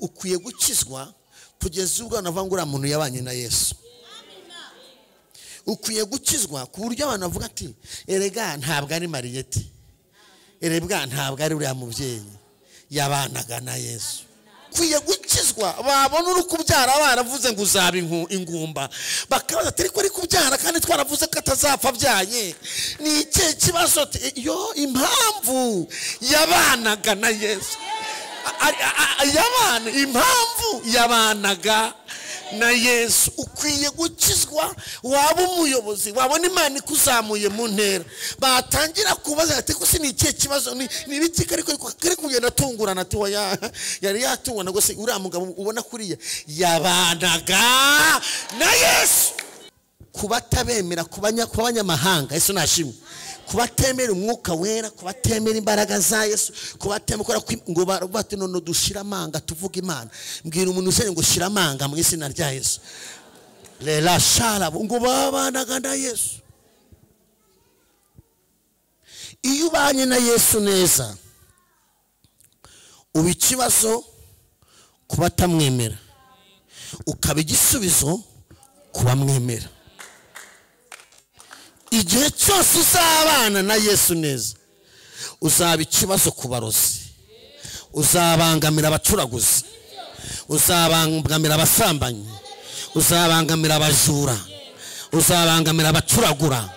Ukwiye gukizwa kugeza ubwo abantu bavuga ngo uriya muntu yabanye na Yesu. Ukwiye gukizwa ku buryo abantu bavuga ati erega ntabwo ari Mariyeti, erega ntabwo ari uriya mubyeyi yabanaga na Yesu. Ukwiye gukizwa babona uri kubyara baravuze ngo uzaba ingumba, bakabaza ati ariko ari kubyara kandi twaravuze ko atazapfa abyaye, ni ikihe kibazo? Yo impamvu yabanaga na Yesu, yabana impamvu yabanaga na Yesu. Ukwiye gukizwa waba umuyobozi, wabona Imana ikuzamuye mu ntera, batangira kubaza ati ko si ni ikihe kibazo, ni ibiki kari kugenda atungurana, ati oya yari yatungurana rwose, uriya mugabo ubona kuriya yabanaga na Yesu. Kubatabemera ku banyamahanga, Yesu nashimwe, kubatemera umwuka wera, kubatemera imbaraga za Yesu, kubatemera ngo bati none dushira amanga tuvuga Imana. Mbwira umuntu usenya ngo shira amanga mu izina rya Yesu. Lela shala ngo babanaga na Yesu. Iyo ubanye na Yesu neza uba ikibazo kubatamwemera, ukaba igisubizo kubamwemera. Igihe cyose uzabana na Yesu neza uzaba ikibazo ku barozi, uzabangamira abacuraguzi, uzabangamira abasambanyi, uzabangamira abajura, uzabangamira abacuragura,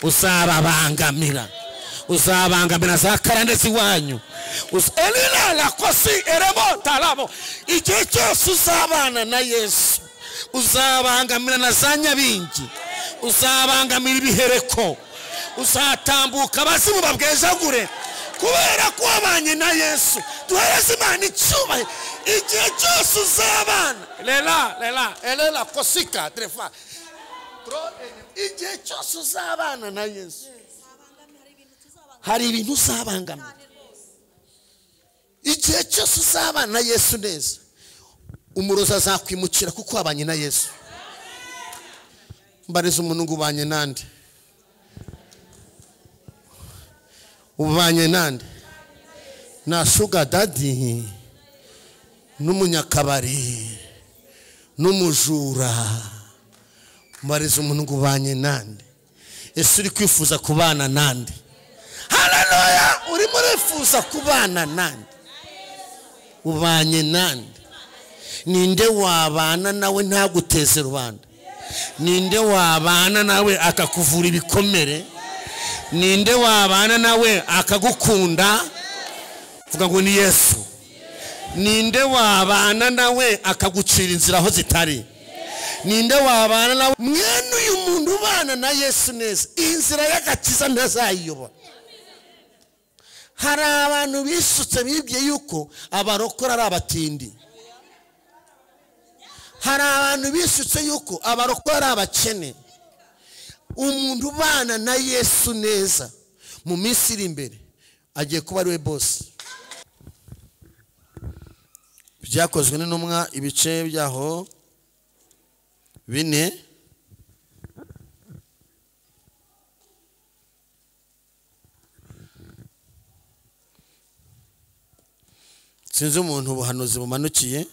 uzababangamira, uzabangamira za karande z'iwanyu. Igihe cyose uzabana na Yesu uzabangamira na za nyabingi, uzabangamira ibihereko, uzatambuka abazimu babwejagure kubera ko wabanye na Yesu. Duhereze Imana icyubahiro. Igihe cyose uzabana lela lela elela kosika trefa, igihe cyose uzabana na Yesu hari ibintu uzabangamira. Igihe cyose uzabana na Yesu neza umurozi azakwimukira kuko wabanye na Yesu. Mbariza umuntu ngo ubanye nande, ubanye nande? Na sugar daddy n'umunyakabari n'umujura. Mbariza umuntu ngo ubanye nande? Ese uri kwifuza kubana nande? Haleluya! Urimo urifuza kubana nande? Ubanye nande? Ninde wabana nawe ntaguteze rubanda? Ninde wabana nawe akakuvura ibikomere? Ninde wabana nawe akagukunda? Vuga ngo ni Yesu. Ninde wabana nawe akagucira inzira aho zitari? Ninde wabana nawe? Mwene uyu muntu ubana na Yesu neza inzira y'agakiza ntazayiyobora. Hari abantu bisutse bibye yuko abarokora ari abatindi. Hari abantu bisutse yuko abarokora ari abakene. Umuntu ubana na Yesu neza mu minsi iri imbere agiye kuba ari we boss. Byakozwe n'intumwa ibice byaho 4. Sinzi umuntu ubuhanuzi bumanukiye,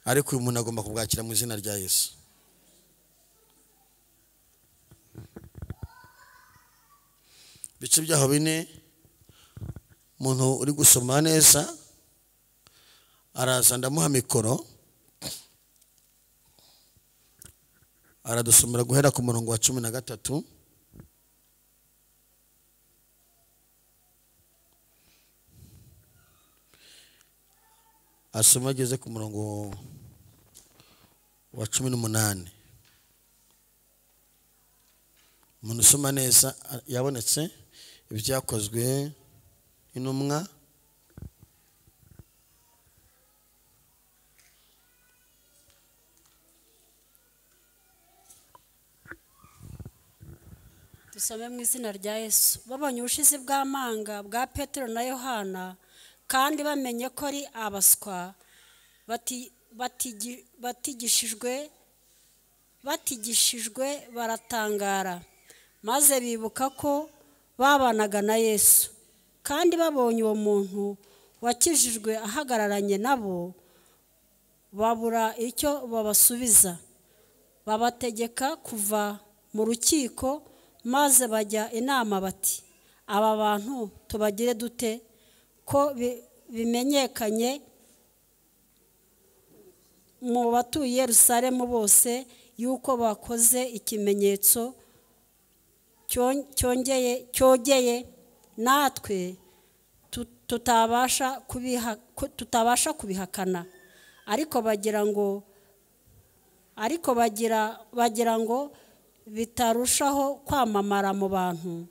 ariko uyu muntu agomba kubwakira mu izina rya Yesu. Ibice byaho 4, umuntu uri gusoma neza araza ndamuha mikoro, aradusomera guhera ku murongo wa 13. Asoma ageze ku murongo wa 18. Umuntu usoma neza yabonetse. Ibyakozwe n'intumwa Dusome mu izina rya Yesu. Babonye ubushizi bw'amanga bwa Petero na Yohana kandi bamenye ko ari abaswa batigishijwe baratangara, maze bibuka ko babanaga na Yesu. Kandi babonye uwo muntu wakijijwe ahagararanye nabo, babura icyo babasubiza. Babategeka kuva mu rukiko, maze bajya inama bati: aba bantu tubagire dute ko bimenyekanye mu batuye Yerusalemu bose yuko bakoze ikimenyetso cyogeye, natwe tutabasha kubihakana. Ariko bagira ngo bitarushaho kwamamara mu bantu,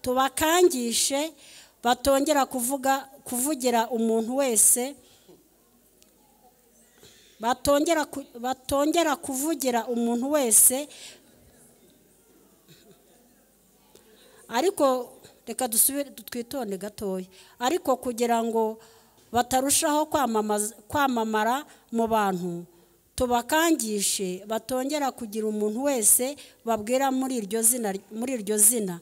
tubakangishe batongera kuvugira umuntu wese, batongera kuvugira umuntu wese. Ariko reka dusubire twitonde gatoya. Ariko kugira ngo batarushaho kwamamara mu bantu, tubakangishe batongera kugira umuntu wese babwira muri iryo zina.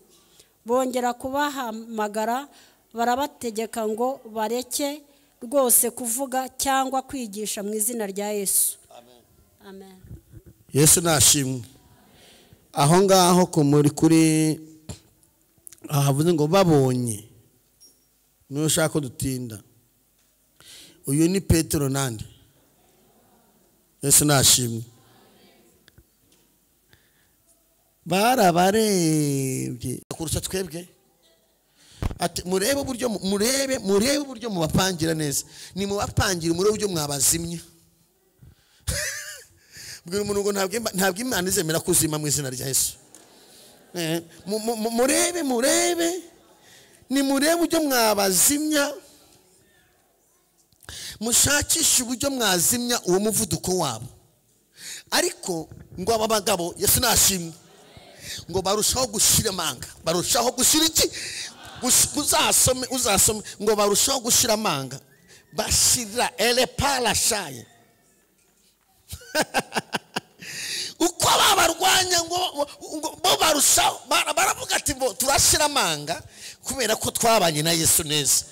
Bongera kubahamagara, barabategeka ngo bareke rwose kuvuga cyangwa kwigisha mu izina rya Yesu. Amen. Yesu nashimwe. Aho ngaho ko muri kuri ahavuze ngo babonye, nushaka ko dutinda. Uyu ni Petero nande? Yesu nashimwe. Barabarebye kurusha twebwe. Ati murebe uburyo murebe uburyo mubapangira neza. Ni mubapangira murebe uburyo mwabazimya. Mbwira umuntu ngo ntabwo Imana izemera kuzima mu izina rya Yesu. Murebe ni murebe uburyo mwabazimya, mushakishe uburyo mwazimya uwo muvuduko wabo. Ariko ngo aba bagabo, Yesu nashimwe, ngo barushaho gushira amanga, barushaho gushira iki? Uzasome ngo barushaho gushira amanga, bashira ele parashaye. Uko babarwanya ngo bo barushaho, baravuga ati bo turashira amanga kubera ko twabanye na Yesu neza.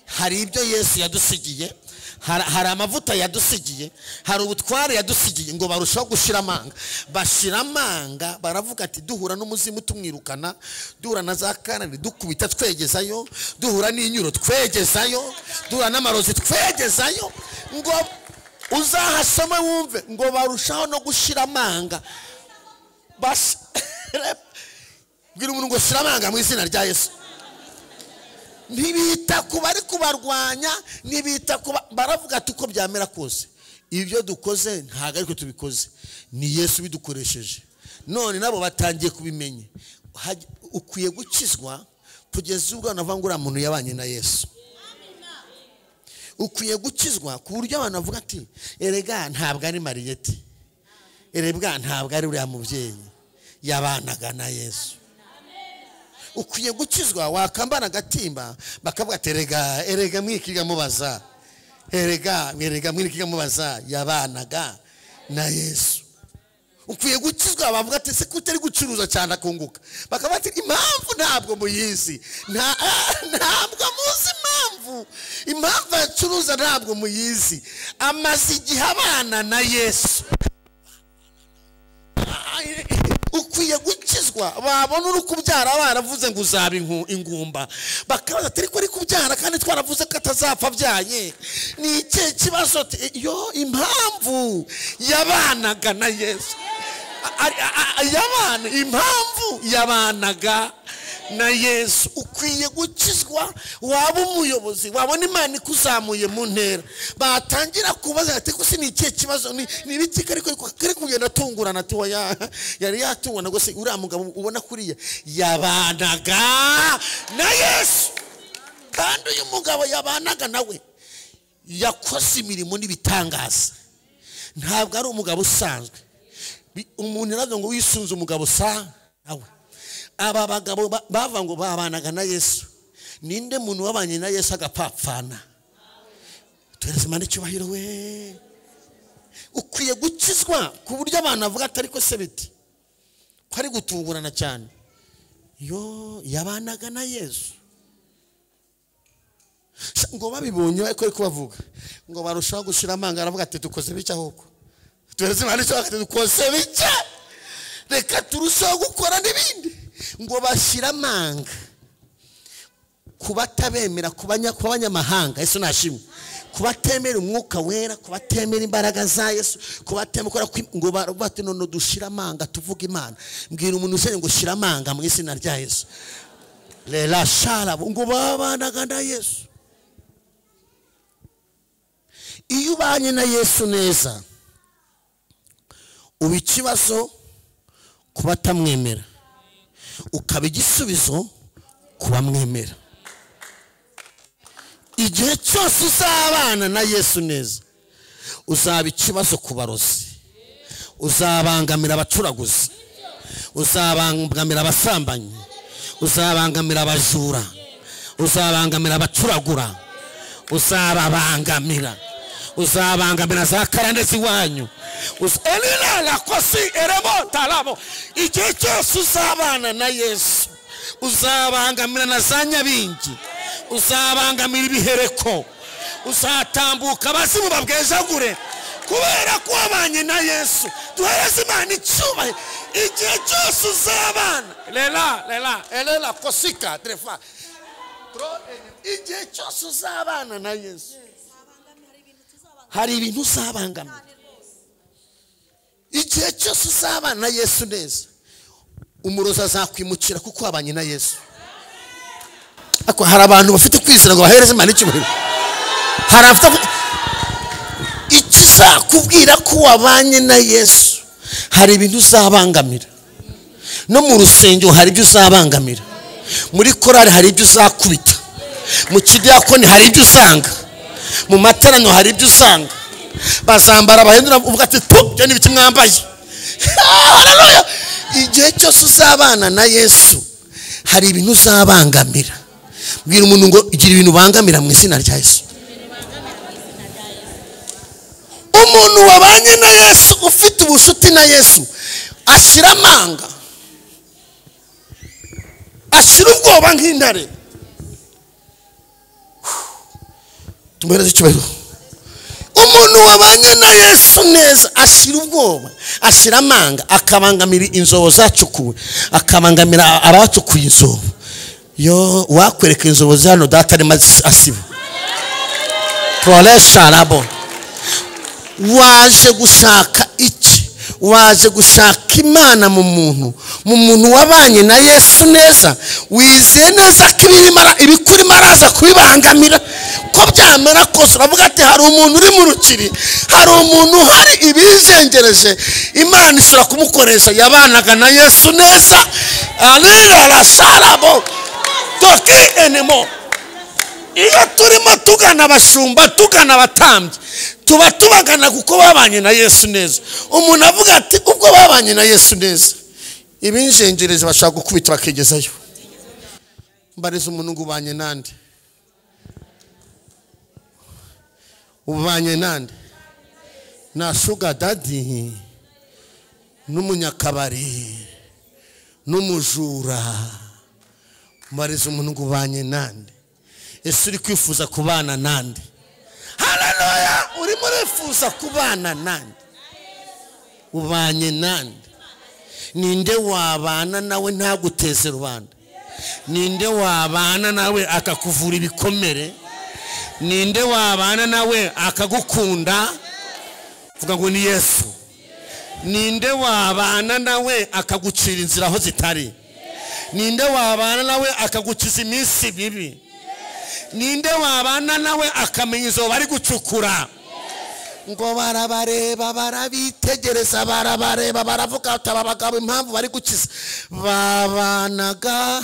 Hari ibyo Yesu yadusigiye, hari amavuta yadusigiye, hari ubutware yadusigiye, ngo barushaho gushira amanga. Bashira amanga, baravuga ati duhura n'umuzimu tumwirukana, duhura na za kanani dukubita twegezayo, duhura n'inyuro twegezayo, duhura n'amarozi twegezayo. Ngo uzahasome wumve ngo barushaho no gushira amanga. Bwira umuntu ngo shira amanga mu izina rya Yesu. Ntibita ku bari kubarwanya, ntibita ku baravuga ati uko byamera kose ibyo dukoze ntago ariko tubikoze, ni Yesu bidukoresheje. None nabo batangiye kubimenya. Ukwiye gukizwa kugeza ubwo navuga ngo uriya muntu yabanye na Yesu. Ukwiye gukizwa ku buryo abantu bavuga ati erega ntabwo ari Mariyeti, erega ntabwo ari uriya mubyeyi, yabanaga na Yesu. Ukwiye gukizwa wakambana agatimba bakavuga ati erega erega mwikiga mubaza, erega erega mwikiga mubaza, yabanaga na Yesu. Ukwiye gukizwa bavuga ati se kutari gucuruza cyane akunguka, bakavuga ati impamvu ntabwo muyizi, ntabwo muzi impamvu acuruza ntabwo muyizi, amaze igihe abana na Yesu. Ukwiye gukizwa babona uri kubyara baravuze ngo uzaba ingumba, bakabaza ati ariko ari kubyara kandi twaravuze ko atazapfa abyaye, ni ikihe kibazo? Yo impamvu yabanaga na Yesu, yabana impamvu yabanaga na Yesu. Ukwiye gukizwa waba umuyobozi, wabona Imana ikuzamuye mu ntera, batangira kubaza ati ko ni ikihe kibazo, ni ibiki ariko kari kugenda atungurana, ati oya yari yatungana gose uriya mugabo ubona kuriya yabanaga na Yesu. Kandi uyu mugabo yabanaga nawe yakoze imirimo n'ibitangaza, ntabwo ari umugabo usanzwe. Umuntu aravuga ngo wisunze umugabo sa nawe. Aba bagabo bava ngo babanaga na Yesu. Ninde muntu wabanye na Yesu agapfapfana? Tuhereze Imana icyubahiro we. Ukwiye gukizwa ku buryo abantu bavuga ati ariko se biti ko ari gutungurana cyane, Yo yabanaga na Yesu. Ngo babibonye ariko ari kubavuga ngo barushaho gushira amanga, aravuga ati dukoze bica ahubwo tuhereze Imana icyo, ati dukoze bica, reka turushaho gukora n'ibindi. Ngo bashira amanga kubatabemera, kubanyamahanga. Yesu nashimwe. Kubatemera umwuka wera, kubatemera imbaraga za Yesu, kubatemera ngo bati none dushira amanga tuvuga Imana. Mbwira umuntu usenya ngo shira amanga mu izina rya Yesu. Lela shala ngo babanaga na Yesu. Iyo ubanye na Yesu neza uba ikibazo kubatamwemera, ukaba igisubizo kubamwemera. Igihe cyose uzabana na Yesu neza uzaba ikibazo ku barozi, uzabangamira abacuraguzi, uzabangamira abasambanyi, uzabangamira abajura, uzabangamira abacuragura, uzababangamira, uzabangamira za karande z'iwanyu. Igihe cyose uzabana na Yesu uzabangamira na za nyabingi, uzabangamira ibihereko, uzatambuka abazimu babwejagure kubera ko wabanye na Yesu. Duhereze Imana icyubahiro. Igihe cyose uzabana lela lela elela kosika trefa, igihe cyose uzabana na Yesu hari ibintu uzabangamira. Igihe cyose uzabana na Yesu neza umurozi azakwimukira kuko wabanye na Yesu. Ako hari abantu bafite kwizera ngo bahereze Imana icyubahiro. Hari abafite ikizakubwira ko wabanye na Yesu, hari ibintu uzabangamira. No mu rusengero hari ibyo uzabangamira, muri korali hari ibyo uzakubita, mu kidiyakoni hari ibyo usanga, mu materaniro hari ibyo usanga. Bazambara bahindura uvuga ati pu byo ni ibiki mwambaye. Haleluya. Igihe cyose uzabana na Yesu hari ibintu uzabangamira. Mbwira umuntu ngo igira ibintu bangamira mu izina rya Yesu. Umuntu wabanye na Yesu, ufite ubucuti na Yesu, ashira amanga, ashira ubwoba nk'intare. Tumuhereze icyubahiro. Umuntu wabanye na Yesu neza ashira ubwoba, ashira amanga, akabangamira inzobo zacukuwe, akabangamira abacukuye inzobo. Yo wakwereka inzobo zano data arimo asiba. Prolesha rabo. Waje gushaka iki? Waje gushaka Imana mu muntu, mu muntu wabanye na Yesu neza, wizeye neza ko ibikurimo araza kubibangamira. Ko byamera kose uravuga ati hari umuntu uri mu rukiri, hari umuntu uhari ibizengereje, Imana ishobora kumukoresha. Yabanaga na Yesu neza. Alira la sharabo toki enemo. Iyo turimo tugana abashumba, tugana abatambyi, tuba tubagana kuko babanye na Yesu neza. Umuntu avuga ati ubwo babanye na Yesu neza, ibinjengereje bashaka gukubita bakigezayo. Mbariza umuntu ngo ubanye nande? Ubanye nande? Na sugar daddy, n'umunyakabari, n'umujura. Mbariza umuntu ngo ubanye nande? Ese uri kwifuza kubana nande? Haleluya! Urimo urifuza kubana nande? Ubanye nande? Ninde wabana nawe ntaguteze rubanda? Ninde wabana nawe akakuvura ibikomere? Ninde wabana nawe akagukunda? Vuga ngo ni Yesu. Ninde wabana nawe akagucira inzira aho zitari? Ninde wabana nawe akagukiza iminsi mibi? Ninde wabana nawe akamenya izo bari gucukura? Ngo barabareba, barabitegereza, barabareba, baravuga ati aba bagabo impamvu bari gukiza, babanaga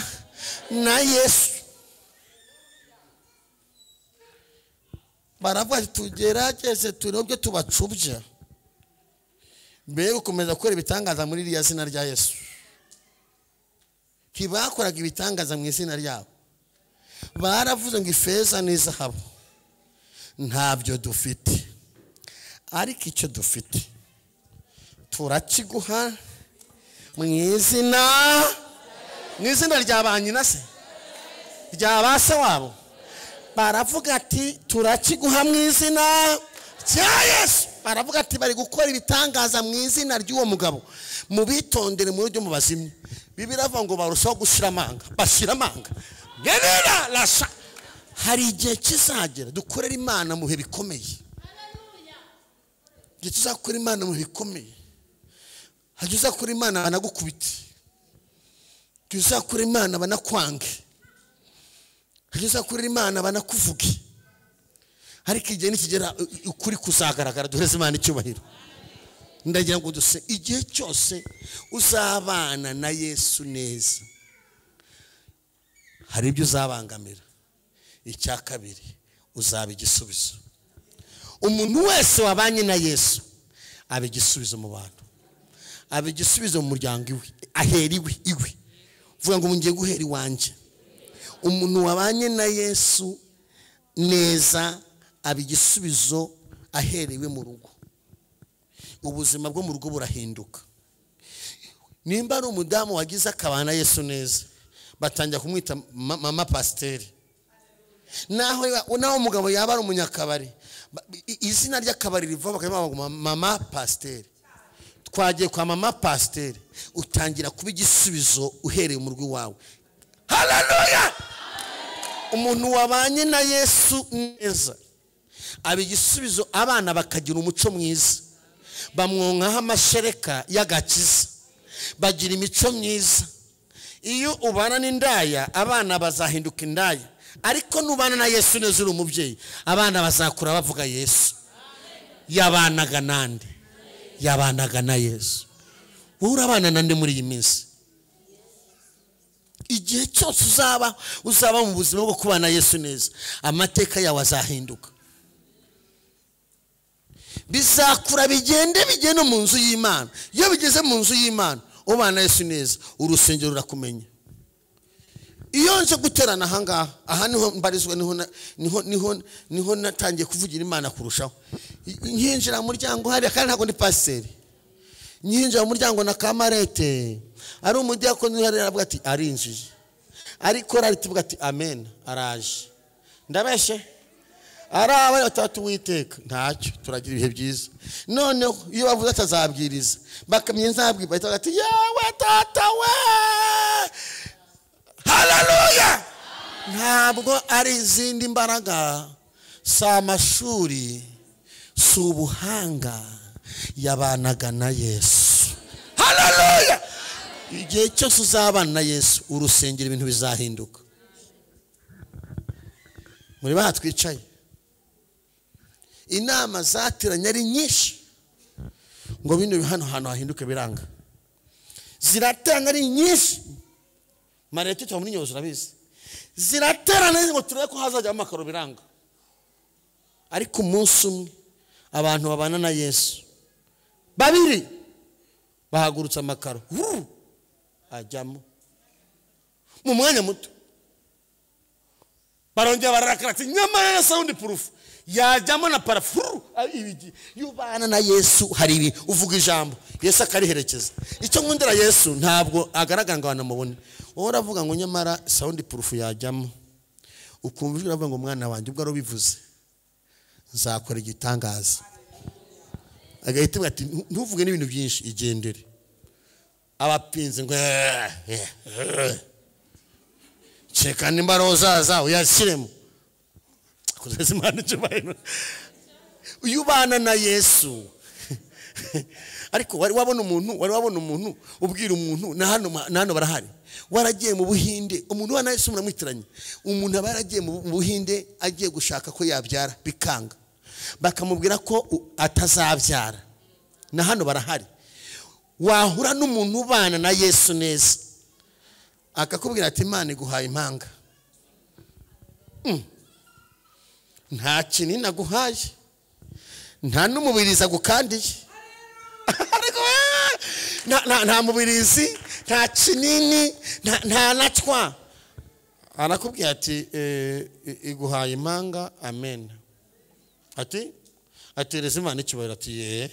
na Yesu. Baravuga ati tugerageze turebe tubacubya mbere gukomeza gukora ibitangaza muri iriya zina rya Yesu. Ntibakoraga ibitangaza mu izina ryabo. Baravuze ngo ifeza n'izahabu ntabyo dufite, ariko icyo dufite turakiguha mu izina. Mu izina rya ba nyina se, rya ba se wabo? Baravuga ati turakiguha mu izina rya Yesu. Baravuga ati bari gukora ibitangaza mu izina ry'uwo mugabo, mubitondere mu buryo mubazimye. Bibiliya iravuga ngo barushaho gushira amanga, bashira amanga. Rasha. Hari igihe kizagera dukorera Imana mu bihe bikomeye. Igihe tuzakora Imana mu bihe bikomeye, hajya uzakora Imana banagukubite, hajya uzakora Imana banakwange, hajya uzakora Imana banakuvuge. Ariko igihe nikigera ukuri kuzagaragara. Duhereze Imana icyubahiro. Ndagira ngo duse igihe cyose uzabana na Yesu neza, hari ibyo uzabangamira. Icya kabiri, uzaba igisubizo. Umuntu wese wabanye na Yesu aba igisubizo mu bantu, aba igisubizo mu muryango iwe, ahera iwe iwe. Vuga ngo ngiye guhera iwanjye. Umuntu wabanye na Yesu neza aba igisubizo aherewe mu rugo. Ubuzima bwo mu rugo burahinduka. Nimba ari umudamu wagize akabana Yesu neza, batangira kumwita mama pasiteri. Naho umugabo yaba ari umunyakabari, izina ry'akabari riva bakavuga mama pasiteri. Twagiye kwa mama pasiteri, utangira kuba igisubizo uhereye mu rugo iwawe. Haleluya! Umuntu wabanye na Yesu neza aba igisubizo, abana bakagira umuco mwiza, bamwonkaho amashereka y'agakiza, bagira imico myiza. Iyo ubana n'indaya, abana bazahinduka indaya. Ariko nubana na Yesu neza uri umubyeyi, abana bazakura bavuga Yesu. Yabanaga nande? Yabanaga na Yesu. Wowe urabana nande muri iyi minsi? Igihe cyose uzaba mu buzima bwo kubana Yesu neza, amateka yawe azahinduka. Bizakura bigende bigende mu nzu y'Imana. Iyo bigeze mu nzu y'Imana ubana Yesu neza, urusengero rurakumenya. Iyo nje guterana ahangaha, aha niho mbarizwa, niho natangiye kuvugira Imana kurushaho. Nkinjira mu muryango hariya, kandi ntabwo ndi pasiteri, nkinjira mu muryango na kamarete ari umudiyakoni hariya, aravuga ati arinjiye, ariko arituvuga ati amen, araje. Ndabeshe ari abana batatu witeka ntacyo, turagira ibihe byiza. Noneho iyo bavuze atazabwiriza, bakamenya nzabwira, bahita bati yawe tata we. Haleluya! Ntabwo ari izindi mbaraga, si amashuri, si ubuhanga, yabanaga na Yesu. Haleluya! Igihe cyose uzabana na Yesu, urusengero ibintu bizahinduka. Muri baha twicaye, inama zateranye ari nyinshi ngo bino hano hantu hahinduke, biranga. Ziraterana ari nyinshi. Marete tuba muri nyozo urabizi. Ziraterana ngo turebe ko hazajya amakaro, biranga. Ariko umunsi umwe abantu babana na Yesu babiri bahagurutse amakaro, ajyamo mu mwanya muto. Barongera bararakara ati nyamara na sound proof yajyamo na parafuru. Iyo ubana na Yesu hari ibi uvuga ijambo, Yesu akariherekeza. Icyo nkundira Yesu, ntabwo agaragara ngo banamubone. Wowe uravuga ngo nyamara sound proof yajyamo, ukumva ijwi uravuga ngo mwana wanjye ubwo arubivuze nzakora igitangaza. Agahita ati ntuvuge n'ibintu byinshi, igendere. Abapinze ngo cheka nimba rozaza uyashyiremo. Iyo ubana na Yesu. Ariko wari wabona umuntu ubwira umuntu, na hano barahari, waragiye mu Buhinde, umuntu ubana na Yesu muramwitiranye. Umuntu aba yaragiye mu Buhinde agiye gushaka ko yabyara bikanga, bakamubwira ko atazabyara. Na hano barahari. Wahura n'umuntu ubana na Yesu neza, akakubwira ati Imana iguhaye impanga. Nta kinini naguhaye, nta n'umubirizi agukandiye. Nta mubirizi, nta kinini, nta natwa. Arakubwira ati iguhaye impanga, amen. Ati atereza Imana icyubahiro, ati ye.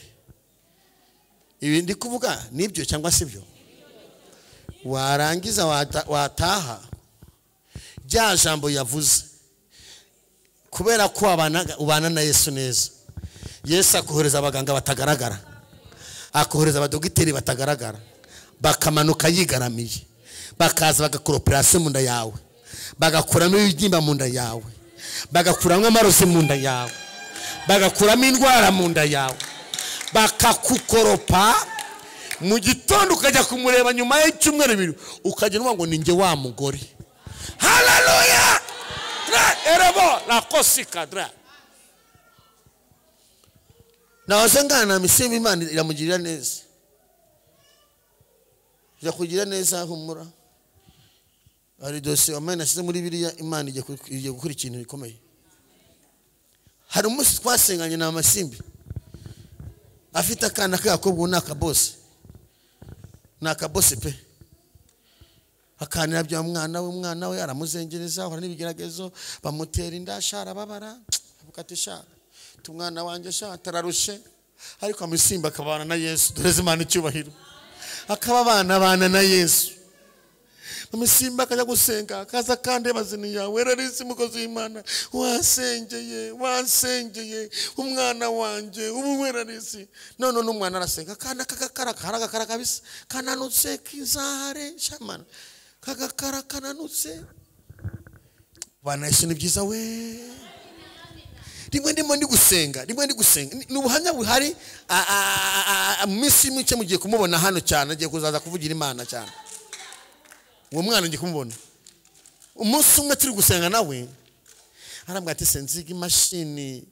Ibi ndi kuvuga nibyo cyangwa si byo? Warangiza wataha rya jambo yavuze, kubera ko ubana na Yesu neza, Yesu akohereza abaganga batagaragara, akohereza abadogiteri batagaragara, bakamanuka yigaramiye, bakaza bagakora operation mu nda yawe, bagakuramo ibibyimba mu nda yawe, bagakuramo amarozi mu nda yawe, bagakuramo indwara mu nda yawe, bakakukoropa. Mu gitondo ukajya kumureba nyuma y'icyumweru bibiri, ukajya uvuga ngo ninjye wa mugore. Haleluya! Erebo la kosika dra. Nawaze ngana misimi Imana iramugirira neza. Yakugira neza humura. Hari dosiye amena nashyize muri biriya, Imana igiye gukora ikintu gikomeye. Hari umunsi twasenganye na Masimbi, afite akana k'agakobwa, ni akabose, ni akabose pe. Akanira bya mwana we, umwana we aramuzengereza, ahura n'ibigeragezo, bamutera inda, arababara, avuga ati sha tumwana wanjye sha atararushe. Ariko Amasimbi akabana na Yesu, dore Imana icyubahiro, akaba abana na Yesu. Amasimbi akajya gusenga, akaza kandi bazini yawe rarisi mukozi w'Imana, wasengeye wasengeye umwana wanjye ubu werarisi. None n'umwana arasenga, akana kagakara karagakara kabisa, kananutse kizahare shamana, kagakara kananutse. Bana Yesu ni byiza we. Rimwe ndimo ndi gusenga, rimwe ndi gusenga, ni ubuhamya buhari. Minsi mike mugiye kumubona hano cyane, agiye kuzaza kuvugira Imana cyane. Uwo mwana ngiye kumubona. Umunsi umwe turi gusenga nawe, arambwira ati senziga imashini,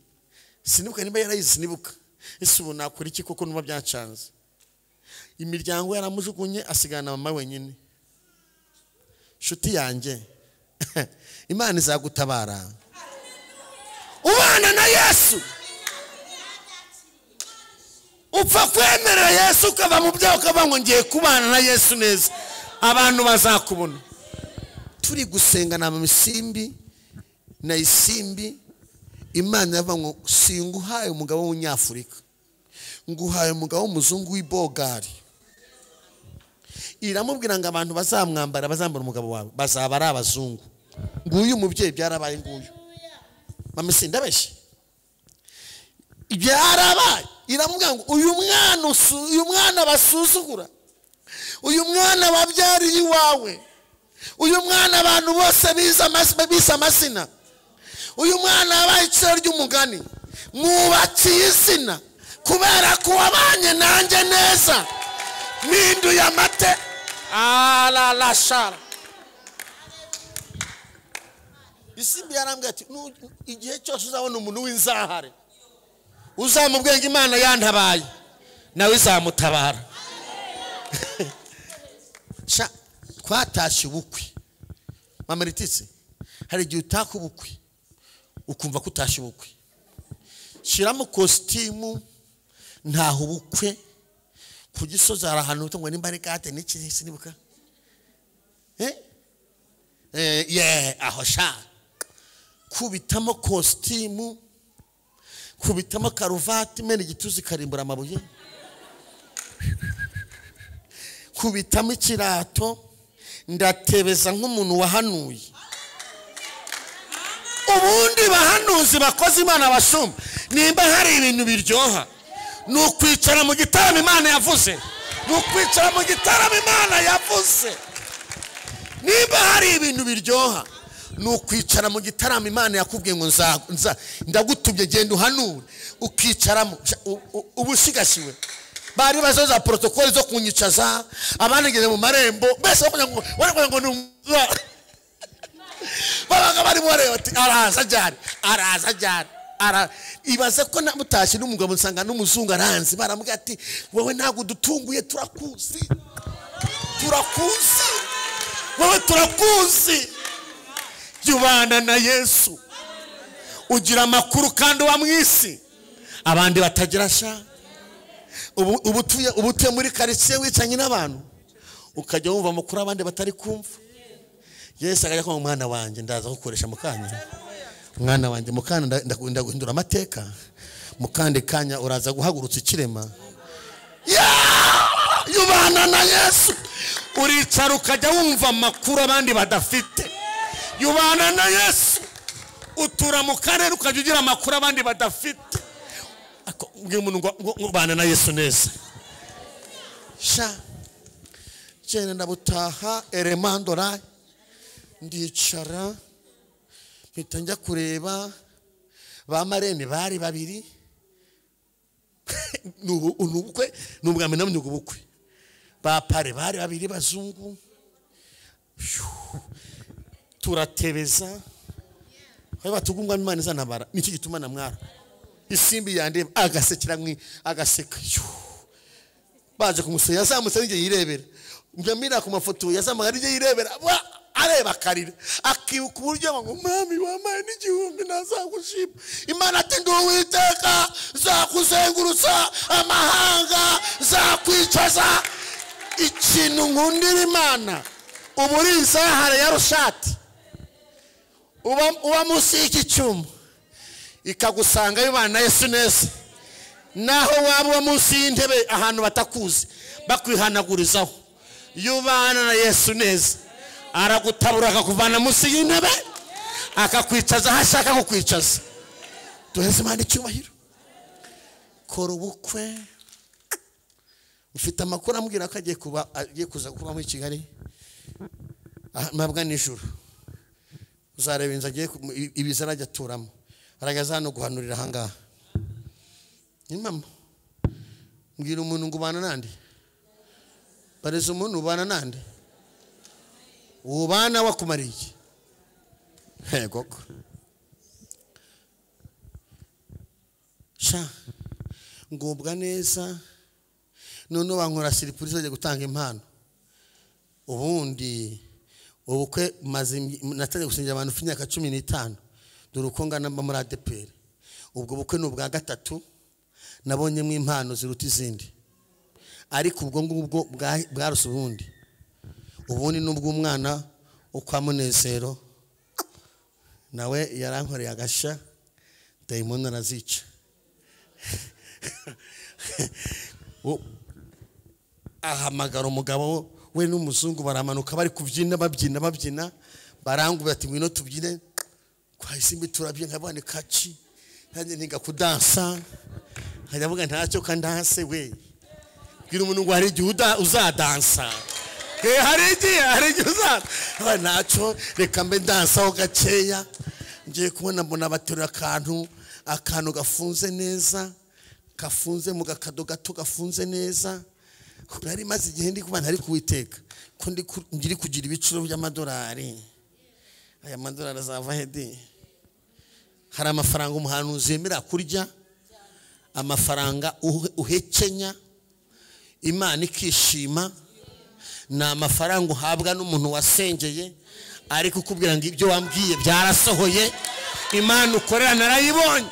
sinibuka niba yarayize, sinibuka. Ese ubu nakora iki koko nuba byacanze? Imiryango yaramujugunye, asigana mama wenyine. Nshuti yanjye, Imana izagutabara ubana na Yesu. Upfa kwemerera Yesu ukava mu byaha ukavuga ngo ngiye kubana na Yesu neza, abantu bazakubona. Turi gusenga na Misimbi na Isimbi, Imana yavuga ngo singuhaye umugabo w'umunyafurika, nguhaye umugabo w'umuzungu w'ibogari. Iramubwira ngo abantu bazamwambara, bazambara umugabo wawe, bazaba ari abazungu. Nguyu umubyeyi byarabaye, nguyu mama sindabeshye, byarabaye. Iramubwira ngo uyu mwana basuzugura, uyu mwana wabyariye iwawe, uyu mwana abantu bose bize amazina, uyu mwana wabaye iciro ry'umugani, mwubakiye izina kubera ko wabanye nanjye neza, mpinduye amate alalashara. Isimbi yarambwira ati igihe cyose uzabona umuntu w'inzahare, uzamubwenge Imana yantabaye, nawe izamutabara. Sha twatashye ubukwe, mama Rititse, hari igihe utaka ubukwe ukumva ko utashye ubukwe. Shyiramo kositimu, ntaho ubukwe ku Gisozi hari ahantu ngo nimba ari gate n'iki sinibuka, ye aho sha kubitamo kositimu, kubitamo karuvati, mena igituza ikarimbura amabuye, kubitamo ikirato, ndatebeza nk'umuntu wahanuye. Ubundi bahanuzi bakoze Imana bashumba, nimba hari ibintu biryoha ni ukwicara mu gitaramo Imana yavuze, ni ukwicara mu gitaramo Imana yavuze. Nimba hari ibintu biryoha ni ukwicara mu gitaramo Imana yakubwiye ngo ndagutumye genda uhanure, ukicaramo ubusigashiwe. Bari bazoza protocole zo kunyicaza, abanigeze mu marembo mbese bakugira ngo ni babaga bari bareba ati araza jari, araza jari. Ibaze ko namutashye n'umugabo nsanga n'umuzungu aranzi, baramubwira ati wowe ntabwo dutunguye, turakuzi, turakuzi, wowe turakuzi. Jya na Yesu ugira amakuru kandi wa mwisi abandi batagira sha. Ubu utuye muri quartier wicanye n'abantu, ukajya wumva amakuru abandi batari kumva. Yesu akajya ko mwana wanjye ndaza gukoresha mukanya, mwana wanjye mukanya ndaguhindura amateka, mukandi kanya uraza guhagurutsa ikirema. Yubana na Yesu uricara ukajya wumva amakuru abandi badafite. Yubana na Yesu utura mu karere ukajya ugira amakuru abandi badafite. Ubwira umuntu ngo ubana na Yesu neza. Sha jene ndabutaha eremandora ndicara mpita njya kureba ba marene bari babiri. Nubukwe nubwame namye ubukwe ba pare bari babiri bazungu. Turatebeza aho batugungwa Imana izantabara nicyo gituma namwara isimbi yande agasekera mwi agaseka. Baje kumusaya yazamutse nige yirebera ndamira ku mafoto yazamaga nige yirebera areba karira akibuka uburyo ngo mami wamaye n'igihumbi nazagushima. Imana ati ndi Uwiteka zakuzengurutsa amahanga zakwicaza. Ikintu nkundira Imana uburiza hare ya rushati uba munsi y'iki cyuma ikagusanga yubana Yesu neza. Naho waba uba munsi y'intebe ahantu batakuzi bakwihanagurizaho, yubana na Yesu neza aragutabura akakuvana munsi y'intebe akakwicaza aho ashaka kukwicaza. Duheze Imana icyubahiro. Kora ubukwe. Ufite amakuru ambwira ko agiye kuza kuba muri Kigali mabwa nijoro. Uzareba inzu agiye ibiza arajya aturamo, aragaza hano guhanurira ahangaha. Ni mama mbwira umuntu ngo ubana nande, bareze umuntu ubana nande, ubana wakumariye koko. Sha ngubwa neza none bankora surprise bagiye gutanga impano. Ubundi ubukwe maze natangiye gusenga abantu imyaka 15 dore uko ngana mba muri ADPR. Ubwo bukwe ni ubwa gatatu nabonyemo impano ziruta izindi, ariko ubwo ngubwo bwaruse ubundi. Ubundi nubwo umwana ukwa Munezero nawe yarankoreye agasha dayimoni arazica. Ahamagara umugabo we n'umuzungu baramanuka bari kubyina babyina babyina, barangubira ati ngwino tubyine kwa isimbi turabyina nkabane kaci nanjye ntiga kudansa nkajya mvuga ntacyo kandanse we. Bwira umuntu ngo hari igihe uzadansa, hari igihe uzadansa ntacyo reka mbe ndansaho gakeya. Ngiye kubona mbona baterura akantu gafunze neza, gafunze mu gakado gato gafunze neza. Nari maze igihe ndi kuba ntari kuwiteka ko ngiri kugira ibiciro by'amadolari. Aya madolari azava he? Hari amafaranga umuhanuzi yemera kurya, amafaranga uhekenya Imana ikishima, ni amafaranga uhabwa n'umuntu wasengeye ariko ukubwira ngo ibyo wambwiye byarasohoye, Imana ukorera narayibonye.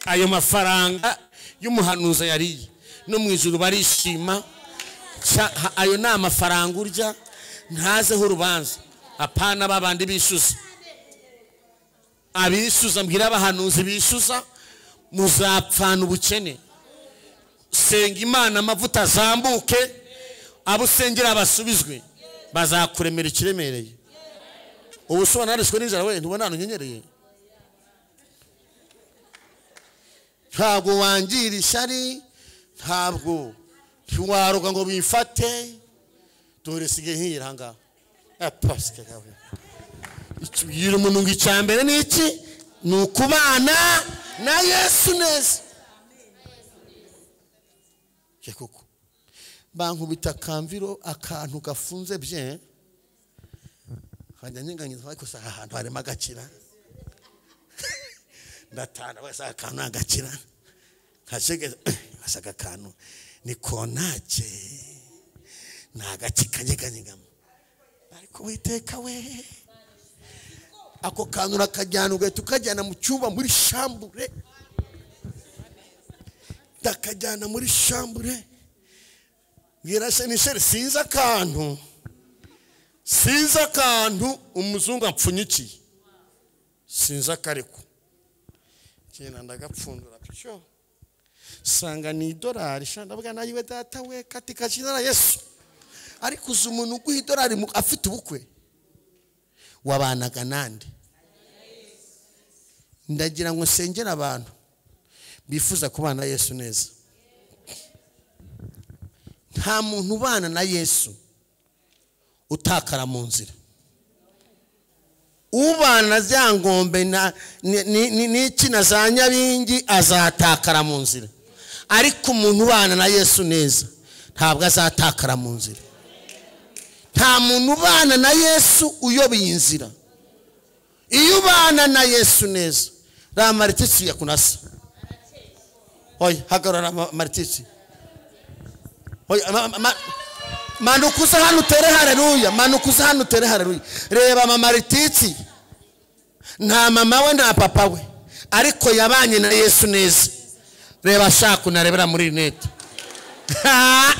Ayo mafaranga y'umuhanuzi yariye no mu ijuru barishima. Ayo ni amafaranga urya ntazeho urubanza. Apana babandi bishyuza, abishyuza mbwira abahanuzi bishyuza muzapfana ubukene. Senga Imana amavuta azambuke, abo usengera basubizwe, bazakuremera ikiremereye. Ubu se wanarishwe n'inzara we ntubona ahantu nyenyereye? Ntabwo wangira ishyari, ntabwo ntiwaroga ngo bifate. Dore sige nkira ahangaha Bwira umuntu ngo icya mbere ni iki? Ni ukubana na Yesu neza. Koko bankubita akamviro akantu gafunze bien, nkajya nyenganyiza ariko sa ahantu harimo agakira ndatana basa akantu agakira nkashegeza asaga akantu ni konake nagakikanyeganyegamo ariko witeka we ako kantu rakajyana ugahita ukajyana mu cyumba muri shambure, ndakajyana muri shambure ngira se sinzi akantu, sinzi akantu umuzungu apfunyikiye, sinzi akareko kenda ndagapfundura pyo Sanga ni idolari ndavuga nayiwe data we katika jina la Yesu. Ariko uzi umuntu uguha idolari afite ubukwe wabanaga nande? Ndagira ngo nsengere abantu bifuza kubana na Yesu neza. Nta muntu ubana na Yesu utakara mu nzira. Ubana za ngombe na n'iki na za nyabingi azatakara mu nzira. Ariko umuntu ubana na Yesu neza ntabwo azatakara mu nzira. Nta muntu ubana na Yesu uyobeye inzira. Iyo ubana na Yesu neza ra maritisi yakunasa. Oya hagarara maritisi. Oya manukuza hano utere haleluya, manukuza hano utere haleluya. Reba mama maritisi, nta mama we nta papa we, ariko yabanye na Yesu neza. Reba shaka unarebera muri net.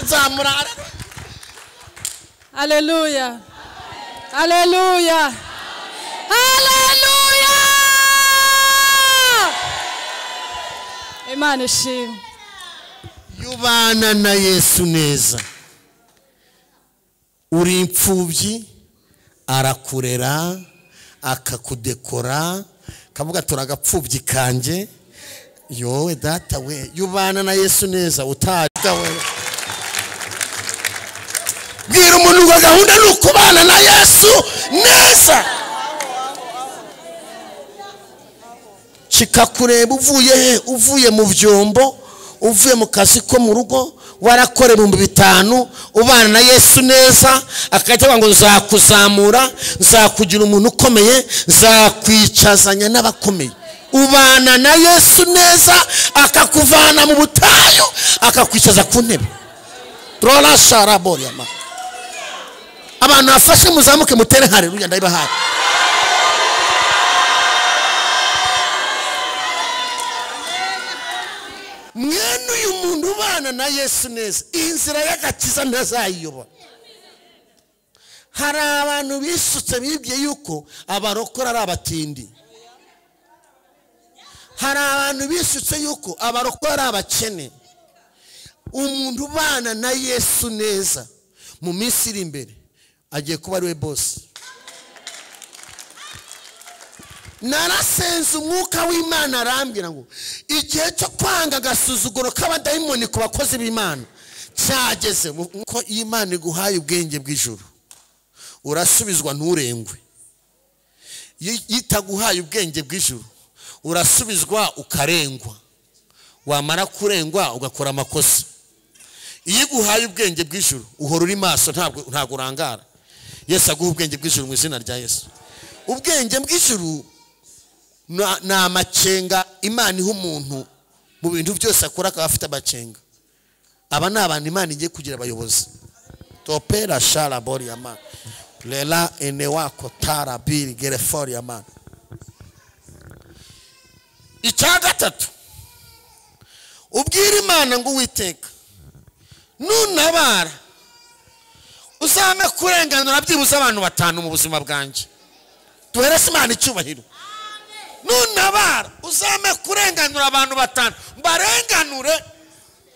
Zamura. Haleluya. Haleluya. Haleluya. Imana ishimwe. Yubana na Yesu neza. Uri imfubyi arakurera akakudekora kavuga turagapfubyi kanje yowe data we. Yubana na Yesu neza utajya we. Bwira umuntu ngo gahunda ni ukubana na Yesu neza. Kikakureba uvuye he? Uvuye mu byombo, uvuye mu kazi ko mu rugo, warakora 5000, ubana na Yesu neza, akajya ngo nzakuzamura, nzakugira umuntu ukomeye, nzakwicazanya n'abakomeye. Ubana na Yesu neza akakuvana mu butayu akakwicaza ku ntebe. Trola sharaboria ma. Abantu afashe muzamuke mutere haleluya ndayibahaye. Mwene uyu muntu ubana na Yesu neza inzira y'agakiza ntazayiyobora. Hari abantu bisutse bibwiye yuko abarokora ari abatindi. Hari abantu bisutse yuko abarokora ari abakene. Umuntu ubana na Yesu neza mu minsi iri imbere agiye kuba ari we boss. Narasenze umwuka w'Imana arambwira ngo igihe cyo kwanga agasuzuguro k'abadayimoni ku bakozi b'Imana cyageze. Uko Imana iguhaye ubwenge bw'ijuru urasubizwa nturengwe. Yitaguhaye ubwenge bw'ijuru urasubizwa ukarengwa. Wamara kurengwa ugakora amakosa. Iyo iguhaye ubwenge bw'ijuru uhora uri maso, ntabwo urangara. Yesu aguha ubwenge bw'ijuru mu izina rya Yesu. Ubwenge bw'ijuru ni amacenga Imana iha umuntu mu bintu byose akora akaba afite amacenga. Aba ni abantu Imana igiye kugira abayobozi. Topera shara bori ama lela enewako tara biri gerefori ama. Icya gatatu, ubwira Imana ngo Uwiteka nuntabara uzampe kurenganura byibuze abantu 5 mu buzima bwanjye. Duherese Imana icyubahiro. Nuntabara uzampe kurenganura abantu 5,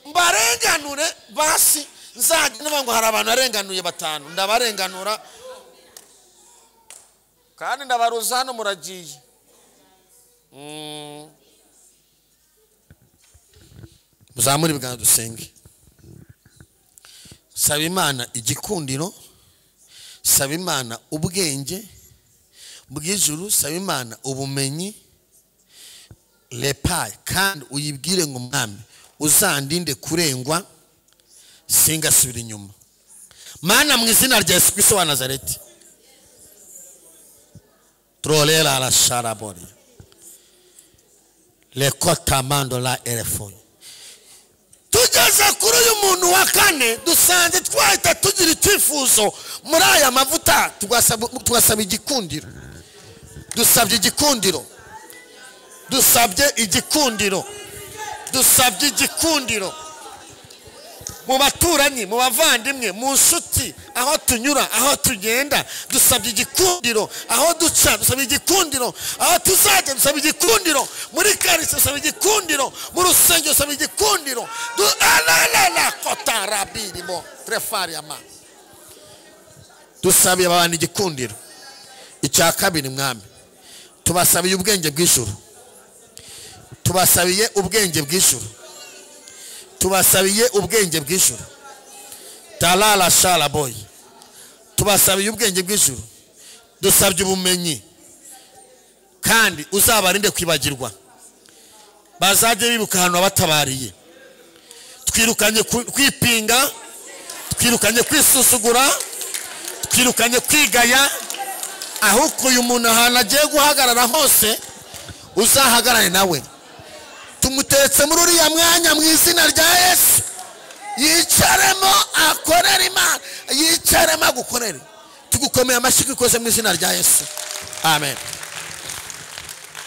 mbarenganure basi nzajya niba ngo hari abantu arenganuye 5 ndabarenganura kandi ndabaruza hano muragiye. Muzamure ibiganza dusenge. Saba Imana igikundiro, saba Imana ubwenge bw'ijuru, saba Imana ubumenyi lepaye, kandi uyibwire ngo mwami uzandinde kurengwa singasubira inyuma. Mana mu izina rya Yesu Kristo wa Nazareti. Trolela la sharabori lekota mando la elefoni. Tugeze kuri uyu muntu wa kane dusanze twahita tugira icyifuzo muri aya mavuta, tugasaba igikundiro. Dusabye igikundiro. Dusabye igikundiro. Dusabye igikundiro. Mu baturanyi, mu bavandimwe, mu nshuti, aho tunyura, aho tugenda, dusabye igikundiro. Aho duca dusabye igikundiro, aho tuzajya dusabye igikundiro, muri karitsiye dusabye igikundiro, mu rusengero dusabye igikundiro. Dusabiye abantu igikundiro. Icya kabiri mwami, tubasabiye ubwenge bw'ijuru, tubasabiye ubwenge bw'ijuru, tubasabiye ubwenge bw'ijuru. Talala shala boy, tubasabiye ubwenge bw'ijuru. Dusabye ubumenyi, kandi uzabarinde kwibagirwa, bazajye bibuka ahantu wabatabariye. Twirukanye kwipinga, twirukanye kwisusugura, twirukanye kwigaya. Ahubwo uyu muntu ahantu agiye guhagarara hose uzahagarare nawe. Tumuteretse muri uriya mwanya mu izina rya Yesu, yicaremo akorere Imana, yicaremo agukorere. Tugukomeye amashyi ikoze mu izina rya Yesu, amen.